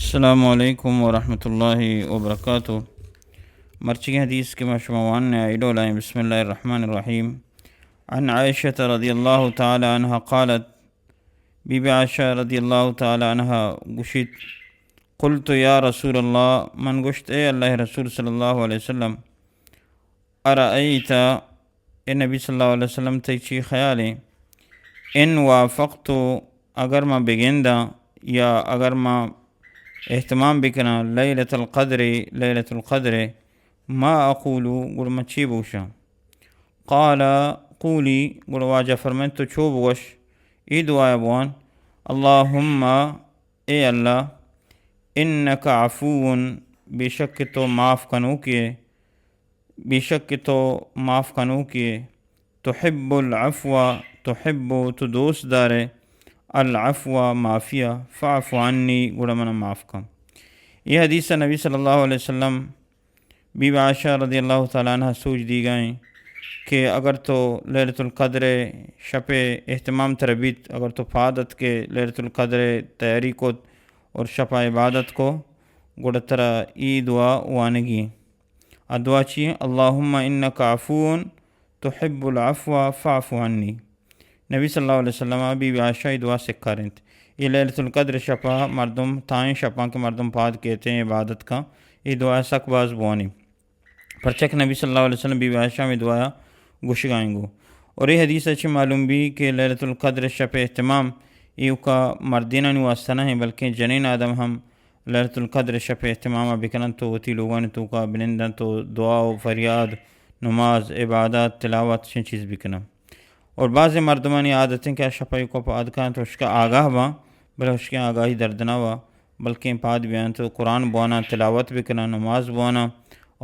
السلام علیکم ورحمۃ اللہ وبرکاتہ۔ مرچی حدیث کہ ما شما وان نے ایڈو لائیں۔ بسم اللہ الرحمن الرحیم۔ عن عائشہ رضی اللہ تعالی عنہا قالت، بی بی عائشہ رضی اللہ تعالی عنہا گوشیت، قلت یا رسول اللہ، من گوشت اے اللہ رسول صلی اللہ علیہ وسلم، ارأیت، اے نبی صلی اللہ علیہ وسلم، تئی چی خیال ایں؟ ان وافقت، اگر ما بگنداں یا اگر ما اہتمام بکناں لیلۃ القدر، لیلۃ القدر، ما اقول، گڑا من چی بگوشاں؟ قال، قولی، گڑا واجہ فرمائیں تو چو بگوش، ای دعا بوان، اللہم، اے اللہ، انک عفو، بے شک تو معاف کنوکے، بے شک تو معاف کنوکے، تحب العفو، تحب، تو دوست دارے، العفو، معافیا، فاعف عنی، گڑا منا معاف کن۔ یہ حدیث نبی صلی اللہ علیہ وسلم بی بی عائشہ رضی اللہ تعالی عنہ سوج دیگائیں کہ اگر تو لیلۃ القدر شپ اہتمام تر بیت، اگر تو پاد ات کہ لیلۃ القدر تیاری کت اور شپ عبادت کو، گڑا ترا ای دعا وانگی۔ آ دعا چی ایں؟ اللہم انک عفو تحب العفو فاعف عنی۔ نبی صلی اللہ علیہ وسلم بی بی عائشہ ای دعا سکارینت۔ اے لیلۃ القدر شپا مردم تائیں شپاں کہ مردم پاد کیتیں عبادت کن، اے دعا سک باز بوانی۔ پرچہ کہ نبی صلی اللہ علیہ وسلم بی بی عائشہ ہمیں دعایا گوشگائیں گو۔ اور اے حدیث اچ معلوم بی کہ لیلۃ القدر شپ اہتمام ایوکا مردینانی واسطہ نہ ہیں، بلکہ جنین آدم ہم لیلۃ القدر شپ اہتمام بکنن تو وتی لوگانی توکا بنندن تو دعا و فریاد، نماز، عبادت، تلاوت، چین چیز بکنن۔ اور بعض مردمانی عادت ہیں کہ آ شپ ایوکا پاد کن تو اشکا آگاہ باں، بلے اشکا آگاہی درد نہ وا، بلکہ پاد بیان تو قرآن بوانا، تلاوت بکنن، نماز بوانا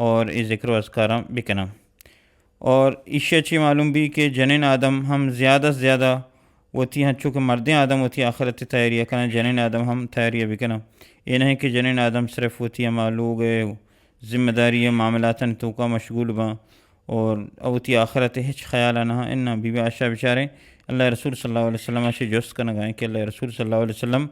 اور اے ذکر و اذکاراں بکنن۔ اور ایشی چی معلوم بی کہ جنین آدم ہم زیادہ سے زیادہ وتی، ہنچو کہ مردین آدم وتی آخرت تیاری کنن، جنین آدم ہم تیاری بکنن۔ اے نہیں کہ جنین آدم صرف وتی ہما لوگ ذمہ داری معاملاتن توکا مشغول باں اور وتی آخرت ہچ خیال نہ۔ ان بی بی عائشہ بچاریں اللہ رسول صلی اللہ علیہ وسلم چی جست کنگائیں کہ اللہ رسول صلی اللہ علیہ وسلم،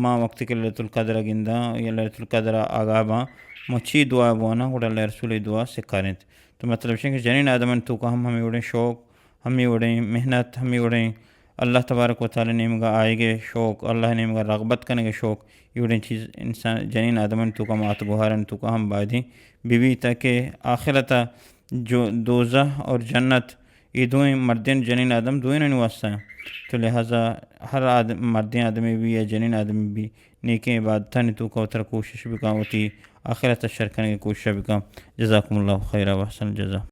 ما وقت کہ لیلۃ القدر گنداں یا لیلۃ القدر آگاہ باں، ما چی دعا بوانا؟ گڑا اللہ رسول دعا سکارینت۔ تو مطلب چیں کہ جنین آدمانی توکا ہم ہمیں وڑیں شوق، ہمیں وڑیں محنت، ہمیں وڑیں اللہ تبارک و تعالی نیمگا آئیگے شوق، اللہ نیمگا رغبت کنگے شوق، یہ وڑیں چیز انسان جنین آدمانی توکا، مات گوہارانی توکا ہم بایدیں بی بی، تاکہ آخرت جو دوزہ اور جنت یہ دوئیں مردین جنین آدم دوئینانی واسطہ ہیں۔ تو لہذا ہر آدم، مردین آدمی بھی یا جنین آدمی بھی نیکیں عبادتانی توکا وترا کوشش بکاں، وتی آخرت شر کنگے کوشش بکاں۔ جزاکم اللہ خیرا و احسن الجزا۔